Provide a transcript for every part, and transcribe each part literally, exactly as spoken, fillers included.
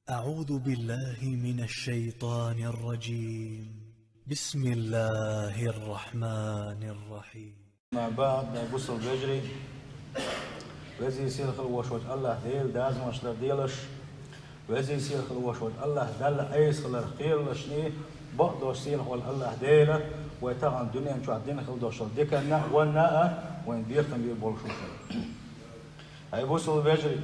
أعوذ بالله من الشيطان الرجيم. بسم الله الرحمن الرحيم. أما بعد, бусалба вежарий, веза-сийлахь волча АллахӀ Дела дазамаш дар делаш, веза-сийлахь волча АллахӀ Далла Ӏеса хилар кхералаш, бакъдолча сийлахь волча АллахӀ Дела вай тахан дунен чу дина хила долча диканна а, вонна а вайна бекхам бе болаш волва. Ай, бусалба вежарий,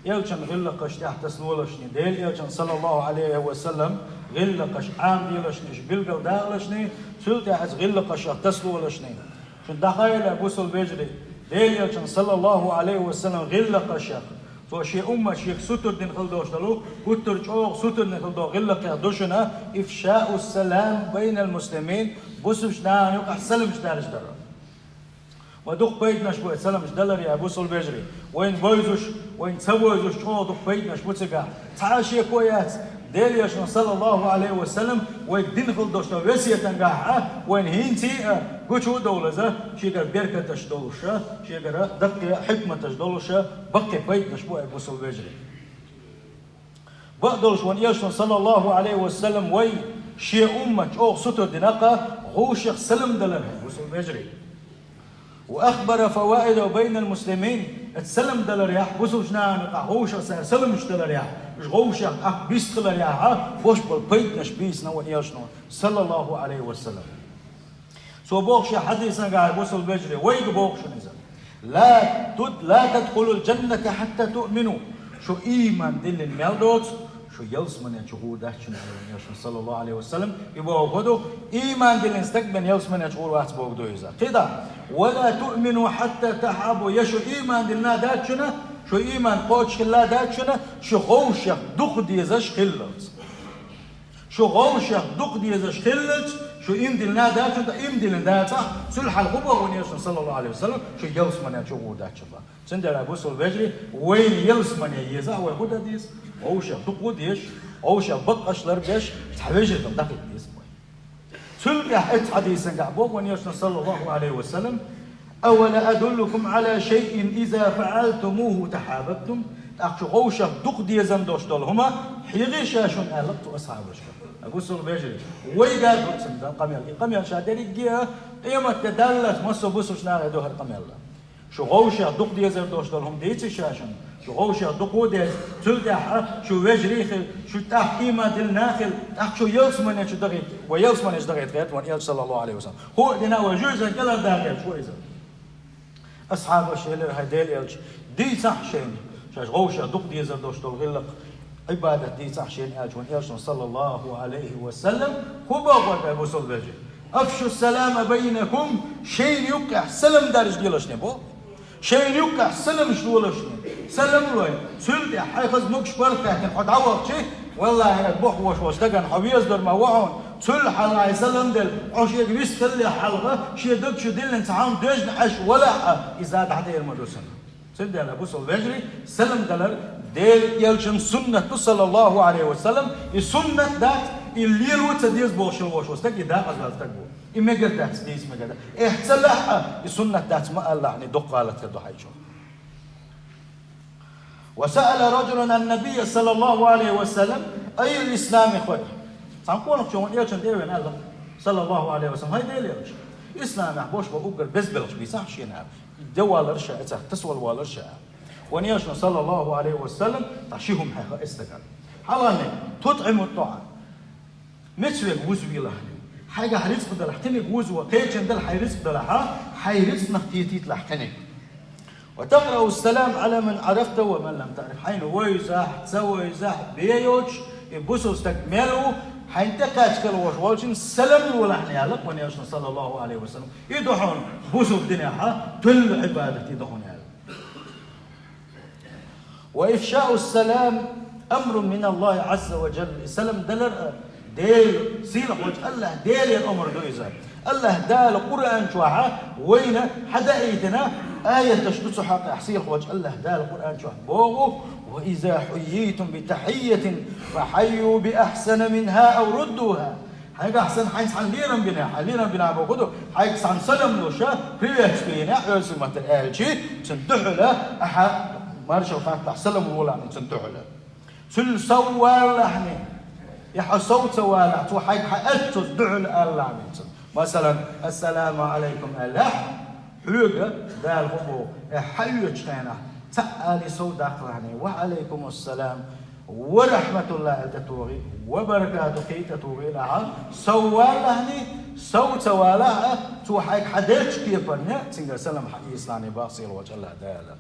Элчан гӀиллакхаш тӀехь тасалолаш, Дела Элчан, саллаллахӀу Ӏалайхи ва саллам, гӀиллакхаш Ӏамаделаш, уж билгалдаккхалаш, цул тӀехьа гӀиллакхашах тасалолаш. Шуна дӀахайла, бусалба вежарий, Дела Элчан, саллаллахӀу Ӏалайхи ва саллам, гӀиллакхашах, цо шен уммат шех сутара дина хила долаш дола, гуттар а чӀоагӀа сутара дина хила дола гӀиллакхех да шуна إفشاء السلام بين المسلمين, бусалба нахана юкъахь саламаш даржадар. Ва дукха пайданаш бу и саламаш даларах, бусалба вежарий. Вайна бовзаш, вайна ца бовзаш, чӀоагӀа дукха пайданаш бу цигахь. Цхьа а шеко яц, Дела Элчано, саллаллахӀу Ӏалайхи ва саллам, вайга дина хила долча весетангахь а, вайна хӀинца а гуча а довла иза, шегара беркаташ долаш, шегара даккхий хьикматаш долаш, баккхий пайданаш бу, ай, бусалба вежарий. Бакъдолаш, вайна Элчано, саллаллахӀу Ӏалайхи ва саллам, вай шен уммат чӀоагӀа сутара дина кхы вовшех салам даларах, бусалба вежарий. وأخبر فوائده بين المسلمين, салам даларах, бусалба нахана юкъахь вовшех цара саламаш даларах, уж вовшех тӀаккха бистхиларах бош бола пайданаш бийцина вайна Элчано, саллаллахӀу Ӏалайхи ва саллам. Цо боху шен хьадисангахь, бусалба вежарий, вайга боху шуна иза: لا تد-, لا تدخلوا الجنة حتى تؤمنوا. Шу ийман диллина мел доцу, шу ялсамане чу гӀур дац шуна, аьлла вайна Элчано, саллаллахӀу Ӏалайхи ва саллам. И бохург хӀун ду? Ийман диллина стаг бен ялсамане чу гӀур вац бохург ду иза. КхидӀа: ولا تؤمنوا حتى تحابوا. Я шу ийман диллина дац шуна, шу ийман кхочушхилла дац шуна, шу вовшех дукха дезаш хиллалц. Шу вовшех дукха дезаш хиллалц, шу ийман диллина дац шуна, ткъа ийман диллина дацахь, цул хьалха хӀун боху вайна Элчано, саллаллахӀу Ӏалайхи ва саллам, шу ялсамане чу гӀур дац шуна. Цундела, бусалба вежарий, вайна ялсамане езахь, вай хӀун дан деза? Вовшех дукха дезаш, вовшех баккхаш ларбеш, цхьа вежарий дӀахӀитта деза вай. Цул тӀехьа оцу хьадисангахь боху вайна Элчано, саллаллахӀу Ӏалайхи ва саллам: أولا أدلكم على شيء إذا فعلتموه تحاببتم. ТӀаккха шу вовшех дукха дезаш долуш долу хӀума хьехий ша шуна, аьлла цу асхьабашка. Ай, бусалба вежарий, вайга а ду цуьнан къамел. И къамел ша дерриге а къематде даллалц массо а бусалба нахе ду хӀара къамел. Шу вовшех дукха дезаш долуш долу хӀума дийций ша шуна? Шу вовшех дукха деза, цул тӀаьхьа шу вежарий хила, шу тӀаккха ийман диллина хила, тӀаккха шу ялсамане чу дахийта, вай ялсамане чу дахийта гӀерта вайна Элча, саллаллахӀу Ӏалайхи ва саллам. ХӀуъа дина вай жуьжзина кӀелхьардахийта шу иза. Асхьабаша элира: хӀай Делан Элча, дийцахь шайна, шаьш вовшех дукха дезаш долуш долу гӀиллакх, Ӏибадат дийцахь шайна, аьлча, вайна Элчано, саллаллахӀу Ӏалайхи ва саллам, хӀун боху, ай, бусалба вежарий? أفشوا السلام بينكم, шайна юккъехь салам даржаделаш боху. Шайна юккъехь саламаш лолаш. Салам лой. Цул тӀаьхьа хьайн хаза могуш-паргӀат хаьттина хьо дӀавахча, валлахӀи, аса боху, вовшех волчу стагана хьо везар ма ву хьуна. Цул хьалха хьайн салам делла, хьо шега вист хиллехь хьалха, шен даг чу диллина цхьа хӀума доьжна Ӏаш валахь а, иза дӀадер ма ду цунна. Цундела, бусалба вежарий, салам далар Делан Элчан суннат ду, саллаллахӀу Ӏалайхи ва саллам, и суннат дац, и лело ца деза бохуш волу стаг, и декъаза стаг ву. И мегар дац, дийца мегар дац. Эхь, ца лахь а, и суннат дац ма алахь, дукха гӀалат хир ду хьайчохь. وسأل رجل النبي صلى الله عليه وسلم أي الإسلام خير. Цхьана къонахчо вайна Элчанна тӀе а веана аьлла, саллаллахӀу Ӏалайхи ва саллам, хӀай Делан Элча, исламехь бош бо уггар беза белхаш бийцахь шена, де валар ша, эцех тасавала валар ша. Вайна Элчано, саллаллахӀу Ӏалайхи ва саллам, тӀаккха ши хӀума хьеха эс дагар. Хьалхарниг, تطعم الطعام. Меца верг вузавелахь. Хьайгахь рицкъ далахь, кхиниг вузаве, кхечун дала хьайн рицкъ далахь, хьайн рицкънах тетийталахь кхиниг. وتقرأ السلام على من عرفت ومن لم تعرف. Хьайна вевзахь, ца вевзахь, бен йоцуш, и бусалба стаг мел ву, хьайна тӀекхаьчна хила волуш волчунна салам лолахь аьлла вайна Элчано, саллаллахӀу Ӏалайхи ва саллам. И ду хьуна бусалба динехь толлу Ӏибадат, и ду хьуна аьлла. وإفشاء السلام أمر من الله عز وجل. Салам далар а Делан, сийлахь волчу АллахӀ Делера омра ду иза. АллахӀ Дала Къуръан чохь вайна хьадаийтина аяташ ду цу хьокъехь, сийлахь волчу АллахӀ Дала Къуръан чохь боху: وإذا حييتم بتحية فحيوا بأحسن منها أو ردوها. Хьайгахь санна хьайна цхьана лерам бинехь, хьайн лерам бинехь боху ду, хьайга цхьана салам луш, приветствие йинехь, оьрсийн маттахь аьлча, цунна дуьхьала, ахьа маршалла хаттахь, салам лолахь цунна дуьхьала. Цул сов валлахьни, я хьо сов ца валахь, цо хьайга хьа аьттуз дуьхьал аллахьни цунна. Масалан, «Ассаламу Ӏалайкум» аьллахь, хьоьга Дала хӀун боху, э, хьаоьцучу хенахь, цхьаъ алий сов даккхалахьни, «Ва Ӏалайкумуссалам, ва рахьматуллахӀи» аьлла тӀетогӀий, «ва баракатухӀи» аьлла тӀетогӀий лахьа, сов валлахьни, сов ца валахь а, цо хьайга хьа деллачу кепарна, цуьнгара салам хьаийцалахьни боху сийлахьчу АллахӀ Дала.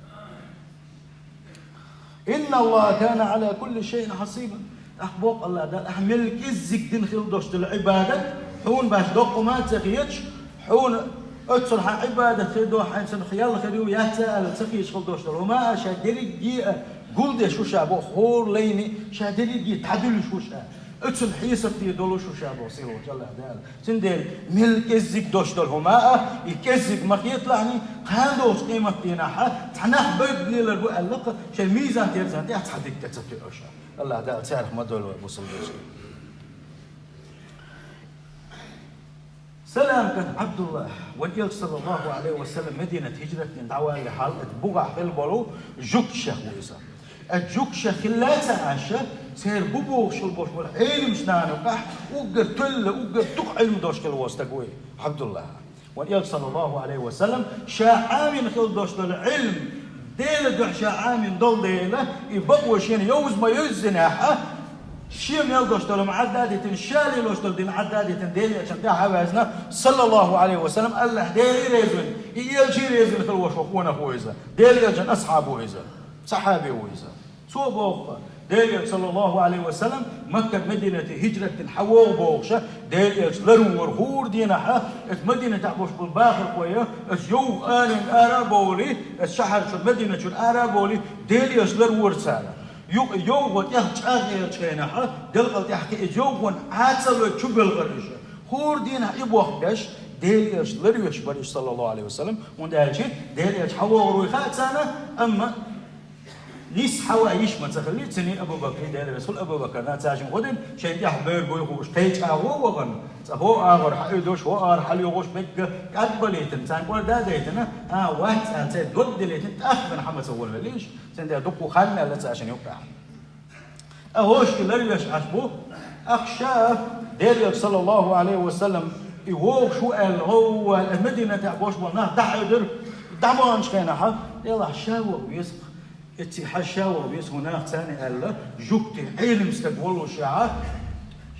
«Инна Аллаха кана Ӏала кулли шайин хьасиба». ТӀаккха боху АллахӀ Дала, ахь мел кӀеззиг дина хила долуш долу Ӏибадат, хьуна баьш доккха хӀума а ца хеташ, хьуна оццул хьан Ӏибадат хир ду, хьайна цунах ял хир ю, яц а аьлла ца хеташ хила долуш долу хӀума а ша дерриге а гулдеш ву ша боху, хӀора лайна ша дерриге дӀадуьллуш ву ша. Оцунна хьесап дийр долуш ву ша боху сийлахьчу АллахӀ Дала. Цундела мел кӀеззиг долуш долу хӀума а, и кӀеззиг ма хеталахьни, кхана долчу къематдийнахь а, цхьа нах бевдда лелар бу аьлла-кх, шайн мизан-терзан тӀехь цхьа дика тӀе ца тоьуш. АллахӀ Дала царах ма дойла вай, бусалба вежарий. Салам кӀант Ӏабдуллахь, вайн Элча, саллаллаху Ӏалайхи ва саллам, Мединат хӀижрат дина дӀавалле хьал, оцу бухахь хилла болу жуьгташех ву иза. Оцу жуьгташех хилла ца Ӏаш, церан бу бохуш хила болуш болу Ӏеламчу нахана юкъахь уггар тоьлла, уггар дукха Ӏилма долуш хила волу стаг ву и Ӏабдуллахь. Вайн Элча, саллаллаху Ӏалайхи ва саллам, ша Ӏамийна хила долуш долу Ӏилма, Делан дуьхьа ша Ӏамийна долу дела, и бакъо шена йовза ма йовззинехь а, шен мел долуш долу ма Ӏадда а дитина, ша лелош долу дин Ӏадда а дитина, Делан Элчанна тӀаьхьа а ваьзна, саллаллаху Ӏалайхи ва саллам, АллахӀ Деле а реза вина, и Элча а реза вина хила волуш волу къонах ву иза. Делан Элчан асхьаб ву иза. Сахьаби ву иза. Цо боху-кх, Делан Элча, саллаллаху Ӏалайхи ва саллам, Маккара Мединате хӀижрат дина хьавогӀу бохуш, Делан Элча ларвора хӀора дийнахь, оцу Мединатехь болуш болу бахархой, оцу йовха аланга ара а бовлий, оцу шахьар чуьра, Медина чуьра ара а бовлий, Делан Элча ларвора цара. Юкъа йовхо тӀех чӀагӀъеллачу хенахь, делкъал тӀаьхьа кхиъна йовхонна Ӏа ца лой чу боьлхура уьш. ХӀора дийнахь и бохам беш, Делан Элча ларвеш бара уьш, саллаллаху Ӏалайхи ва саллам, хӀунда аьлча Делан Элча хьавогӀур вуй хаьа царна, амма нисса хьаван йиш ма ца хилли, цуьнан Абу-Бакри, Дела реза хуьлда Абу-Бакарна, цаьршинна гӀо дина, шайн тӀехь бер буй хууш, кхечу агӀор а вахана, цкъа хӀокху агӀор хьауьдуш, хӀокху агӀор хьалайогӀуш мегга кӀадбалийтина, царна кӀорда а дайтина, а, вац аьлла, церан дог дилийтина, тӀаккха хьан ма ца волавелла уьш, цундела дуккха хан мелла цаьршинна юккъехь. Ткъа хӀорш и ларвеш Ӏаш бу, ахь ша, Делан Элча, саллаллаху Ӏалайхи ва саллам, и вогӀуш ву аьлла, гӀовгӀа аьлла, Мединатехь болуш болу нах дӀахьуьдура, дӀабаханчу хенахь, делахь ша ваха веза-кх, эццахь ша ваха веза хӀун нах царна аьлла, жуьгти Ӏелам стаг воллушехь,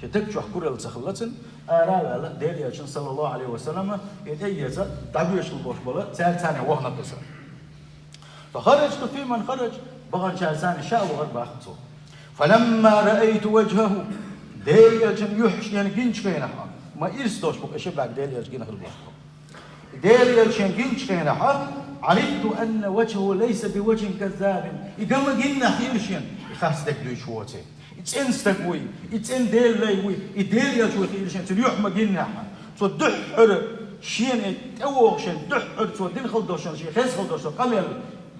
шен даг чохь куралла ца хилла цуьнан, ара а ваьлла, Делан Элчанна, саллаллаху Ӏалайхи ва саллам, и тӀе а эца, дӀавоьшалла болуш болу, цаьрца царна вахана иза. «Фахараджту фи ман харадж», баханчаьрца царна ша а вахара боху цо. «Фаламма раайту важхаху», Делан Элчан юьхь шена гиначу хенахь, ма ирс долуш бу-кх и ши бӀаьрг Делан Элча гина хир болуш бу. Делан Элча шена гиначу хенахь, «Ӏарифту анна важхаху лайса би важхи каззабин», и ган ма гиннехь хиира шена, и харц дерг дуьйцуш воций. И цӀена стаг вуй, и цӀена Делан лай вуй, и Делан Элча вуй хиира шена, цуьнан юьхь ма гиннехь. Цо дуьххьара шена тӀевогӀуш, шена дуьххьара цо дина хила долуш, шен хезна хила долуш къамел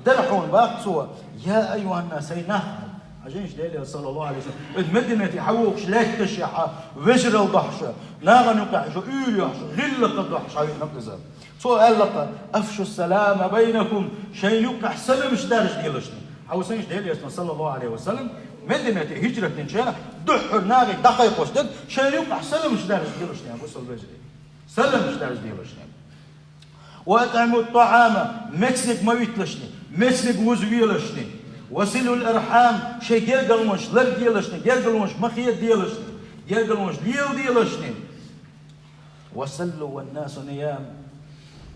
дара хьуна боху цо: «Я айюханнас, хӀай нах!» Хьажийша, Делан Элча, саллаллаху Ӏалайхи ва саллам, оцу Мединате хьавогӀуш лаьтташ а, вежаралла дохьуш, нахана юкъахь уьйр йохьуш, гӀиллакх дохьуш хьавеана-кх иза. Цо аьлла-кх: «Афшу салама байнакум», шайн юккъехь саламаш даржаделашни. Хьовсийша, Делан Элчано, саллаллаху Ӏалайхи ва саллам, Мединате хӀижрат динчу хенахь дуьххьара нахе дӀакхайкхош дерг шайн юккъехь саламаш даржаделашни, бусалба вежарий. Саламаш даржаделашни. «Ва атӀиму ттаӀама», мецниг ма витталашни, мецниг вузавелашни. «Ва силул архьам», шайн гергарлонаш ларделашни, гергарлонаш ма хедаделашни, гергарлонаш леладелашни. «Ва саллу ван насу ниям».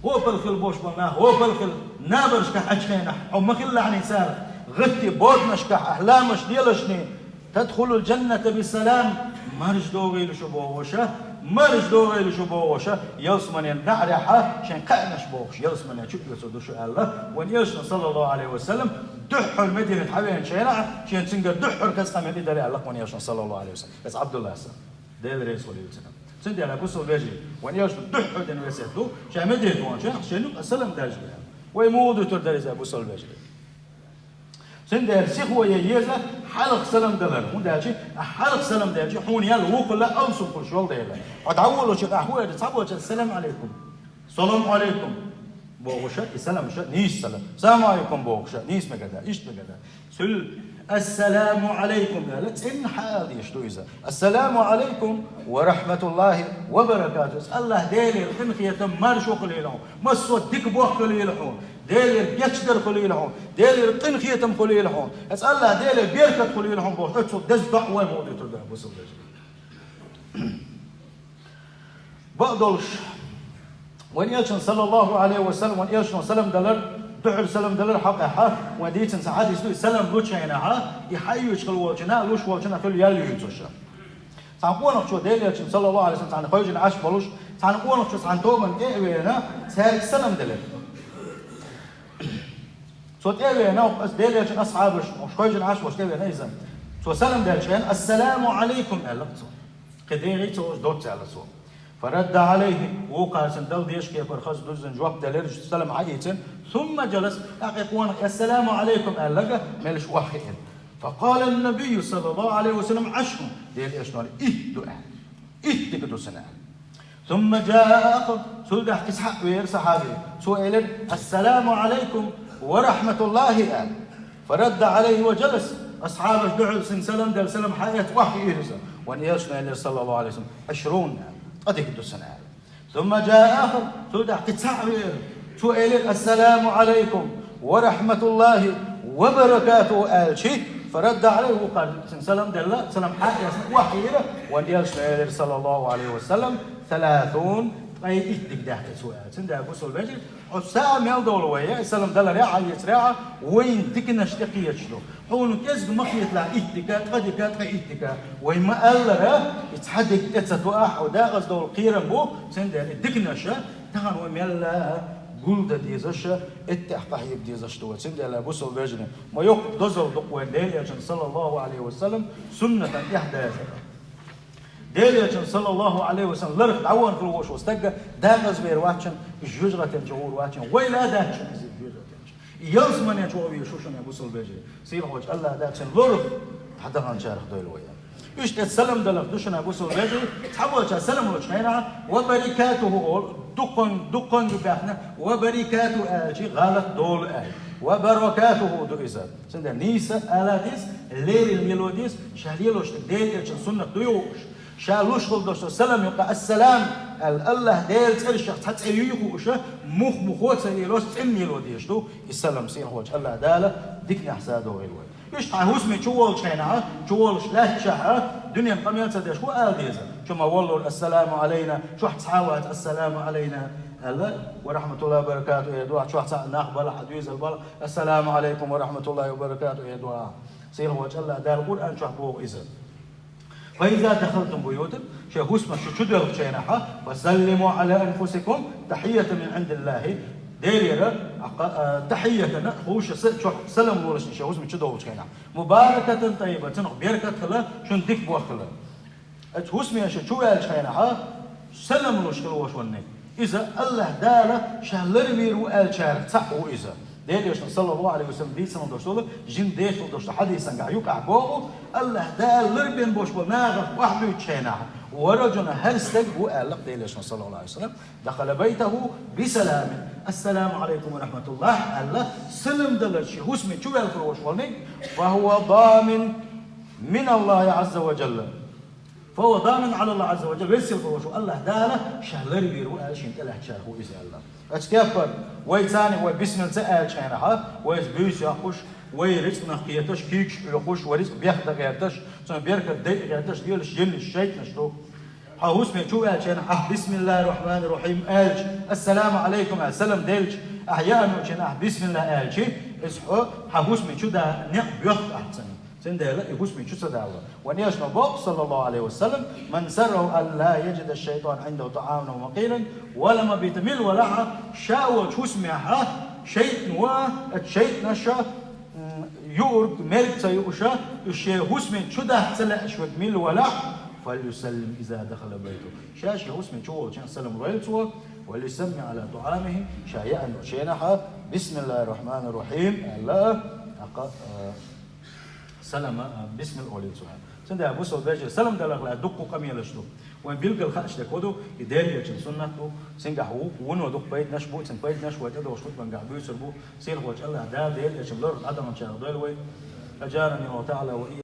Гопал хила болуш болу нах, гопал хила, набаршкахь Ӏачу хенахь, хьо ма хилалахьний царах, гӀатти боданашкахь ахь ламаш делашний, «тадхулул джанната би салам», маржа догӀийла шу бохуша, маржа догӀийла шу бохуша, ялсаманен наӀарехьа, шайн кхаънаш бохуш, ялсамане чу оьцур ду шу аьлла, вайн Элчано, саллаллаху Ӏалайхи ва саллам, дуьххьара Мединат хьавеанчу хенахь, шен цуьнгара дуьххьара хаза къамел и дара аьлла вайн Элчано, саллаллаху Ӏалайхи ва саллам. Иза Ӏабдуллас. Дела реза хуьлийла цунна. Цундела, бусалба вежарий, вайн Элчано дуьххьара дина весет ду, ша Мединате ваханчу хенахь шен юкъа салам даржаде аьлла. Вай муха дуьтур дара иза, бусалба вежарий? Цундела сихо ян еза хьалха салам далар, хӀунда аьлча, ахь хьалха салам делча, хьуна ял вукхула алсам хуьлуш йолу дела. Хьо дӀаволучу ахь хӀун эр, цхьаболчара «Салам Ӏалайкум». «Салам Ӏалайкум», бохуша, и саламша нийса ца ло. «Салам Ӏалайкум», бохуша, нийса мегар дац, иштта мегар дац. Цул «Ассаламу Ӏалайкум», аьлла, цӀена хьаала дезаш ду иза. «Ассаламу Ӏалайкум ва рахьматуллахӀи ва баракатухӀ». Иза АллахӀ Делера къинхетам, маршо хуьлийла хьуна, массо а дика боккха хуьлийла хьуна, Делера гечдар хуьлийла хьуна, Делера къинхетам хуьлийла хьуна, иза АллахӀ Делера беркат хуьлийла хьуна бохуш, оццул деза доӀа вай мукъа дуьтур дара, бусалба вежарий. Бакъдолуш, вайн Элчан, саллаллахӀу Ӏалайхи ва саллам, вайн Элчано салам далар, дуьхьал салам далар хьокъехь, вайн дийцина цхьа хьадис ду, и салам лучу хенахь, и хьаоьцуш хила волчунна, луш волчунна хила ял юьйцуш. Цхьана къонахчо Делан Элчанна, саллаллахӀу Ӏалайхи ва саллам, цхьана хевшина Ӏаш болуш, цхьана къонахчо цхьана тобанна тӀе а веана, цаьрга салам делира. Цо тӀе а веана, оцу Делан Элчанан асхьабаш, оцу хевшина Ӏаш болуш тӀе а веана иза. Цо салам делча хенахь, «Ассаламу Ӏалайкум», аьлла цо. Кхин дегӀе ца волуш доцца аьлла цо. «Фарадда Ӏалайхи», вукхара цунна дала дезачу кепара хаза дуззина жоп делира, салам хьаийцина. «Сумма джалас», тӀаккха и къонах, «Ассаламу Ӏалайкум», аьлларг, меллаша охьахиира. «Факъала ан-набийю, саллаллахӀу Ӏалайхи ва саллам, Ӏашрун», Делан Элчано аьлла, итт ду аьлла. Итт дика ду цунна аьлла. «Сумма джаа ахар», цул тӀаьхьа кхин цхьаъ веара сахьаби. Цо элира: «Ассаламу Ӏалайкум ва рахьматуллахӀи», аьлла. «Фарадда Ӏалайхи ва джалас». Асхьабаша дуьхьал цунна салам делла, салам хьаэцна, охьахиира иза. Вайн Элчано элира, саллаллахӀу Ӏалайхи ва саллам, «Ӏашрун», аьлла. Ткъа дика ду цунна аьлла. «Сумма джаа ахар», цул тӀаьхьа кхин цхьаъ веара. Цо элира: «Ассаламу Ӏалайкум ва рахьматуллахӀи ва баракатухӀу», аьлча, «фарадда Ӏалайхи», вукхара цунна салам делла, салам хьаэцна, охьахиира. Вайн Элчано элира, саллаллахӀу Ӏалайхи ва саллам, «Саласун», ткъе итт дика даьккхира цо аьлла. Цундела, бусалба вежарий, оцу сагӀа мел долу вай, и салам даларехь а, эцарехь а, вайн диканаш тӀекхеташ ду. Хьуна кӀезиг ма хеталахь итт дика, ткъа дика, ткъе итт дика. Вай ма-аллара, и цхьа дика тӀе ца тоахь, хьо декъаза долу кхерам бу, цундела и диканаш тахана вай мелла гулдан дезаш, эттех къахьега дезаш ду вай. Цундела, бусалба вежарий, ма йоккха дозалла ду-кх вайн Делан Элчанан, саллаллахӀу Ӏалайхи ва саллам, суннатан тӀехь дазар. Делан Элчанан, саллаллахӀу Ӏалайхи ва саллам, ларах дӀавахана хила волуш волу стаг декъаза вер вац шен, уьш юьжаратенчу гӀур вац шен, вайл а дац шен иза юьжаратенчу. И ялсамане чу вогӀу везаш ву шуна, бусалба вежарий. Сийлахьчу АллахӀ Дала цуьнан ларах дӀадаханчарах дойла вай. Иштта эцу салам даларх ду шуна, бусалба вежарий, цхьаболчара салам лучу хенахь, «ва баракатухӀу» олу, дуккханга, дуккханга баьхна, «ва баракатухӀу» аьлча, гӀалат долу аьлла. «Ва баракатухӀу» ду иза. Цундела нийса ала деза, леррина лело деза, ша лелош дерг Делан Элчанан суннат дуй хууш. Ша луш хила долуш долу салам юкъа «Ассалам» аьлла, АллахӀ Делан цӀерашах цхьа цӀе юй хууш, мух-мухо а ца лелош, цӀена лело дезаш ду и салам, сийлахьчу АллахӀ Дала диканехь садогӀийла вай. Иштта хьайн хӀусаме чу волчу хенахь, чу волуш лаьтташехь, дуьненан къамел ца деш хӀун ала деза? Чу ма воллура «Ассаламу Ӏалайна», чохь цхьа а вац «Ассаламу Ӏалайна» аьлла, «ва рахьматуллахӀи ва баракатухӀу» эр ду ахь, чохь цхьаъ нах балахь, дуьйзар балахь, «Ассаламу Ӏалайкум ва рахьматуллахӀи ва баракатухӀу» эр ду ахь. Сийлахьчу АллахӀ Дала Къуръан чохь боху иза. «Фа иза дахалтум буютан», шайн хӀусамаш чу, чу доьлхучу хенахь, «фа саллиму Ӏала анфусикум тахьийятан мин Ӏиндиллахьи», Делера, а, а, тахьийятан, хӀуша са чохь салам лолаш шайн хӀусаме чу довлучу хенахь. «Мубаракатан таййиба», цунах беркат хила, шуна дика боху хила. Оцу хӀусаме шу чу ваьллачу хенахь, салам луш хила волуш ванниг. Иза АллахӀ Дала ша ларвийр ву аьллачарах цхьаъ ву иза. Делан Элчано, саллаллахӀу Ӏалайхи ва саллам, дийцина долуш долу, жин дешна долуш долу хьадисангахь юкъахь боху, АллахӀ Дала ларбина болуш болу нахах охьадуьйцучу хенахь, ворхӀ жуна хӀара стаг ву аьлла Делан Элчано, саллаллахӀу Ӏалайхи ва саллам, «дахала байтаху бисаламин», «Ассаламу Ӏалайкум ва рахьматуллахӀ» аьлла, салам даларца шен хӀусаме чу ваьлла хила волуш волниг, «фа хӀува дамин миналлахӀи Ӏазза ва жалла». «Фа хӀува дамин Ӏалаллахьи Ӏазза ва жалла», веза-сийлахь волуш волу АллахӀ Дала ша ларвийр ву аьлла шена тӀелаьцначарах ву иза аьлла. Оцу кеппара вай царна вай бисмилла ца аьллачу хенахь, вайца буьйса йоккхуш, вай рицкъанах кхеташ, куьйгаш Ӏуьйхуш, вай рицкъ бехдан гӀерташ, цуьнан беркат дайа гӀерташ лелаш жинаш, шайтӀанаш ду. Хьо хӀусаме чу ваьллачу хенахь, ахь «Бисмиллахьир-рахьманир-рахьим» аьлча, «Ассаламу Ӏалайкум» аьлла салам делча, ахь яа йолчу хенахь ахь «Бисмиллахь» аьлча, иза хьо хьан хӀусаме чу дан некъ боьху ахь цунна. Цундела и хӀусаме чу ца далло. Вайн Элчано боху, саллаллахӀу Ӏалайхи ва саллам: «Ман саррахӀу ан ла яджида шайтӀану Ӏиндаху тӀаӀаман ва макъилан ва ла мабитан», мила валахь а, ша волчу хӀусамехь шайтӀа ван, оцу шайтӀанаша, м, юург, мерг ца юуш, уьш шен хӀусаме чу даха ца лаьаш верг мила валахь, «фальюсаллим иза дахала байтаху». Ша шен хӀусаме чу волчу хенахь салам лойла цо, «валюсамми Ӏала тӀаӀамихӀи», ша яа йолчу хенахь «Бисмиллахьир-рахьманир-рахьим» аьлла, тӀаккха, а, Салама, а, бисмилла олийла цо. Цундела, бусалба вежарий, салам даларх лаьцна дуккха къамелаш ду. Вайн билггал хууш дерг хӀун ду, и Делан Элчанан суннат ду, цуьнгахь ву-, вуно дукха пайданаш бу, цуьнан пайданаш вай тӀедогӀучу хутбангахь буьйцур бу, сийлахьчу АллахӀ Дала Делан Элчанан ларах дӀадаханчарах дойла вай. أجارني الله تعالى وإياكم.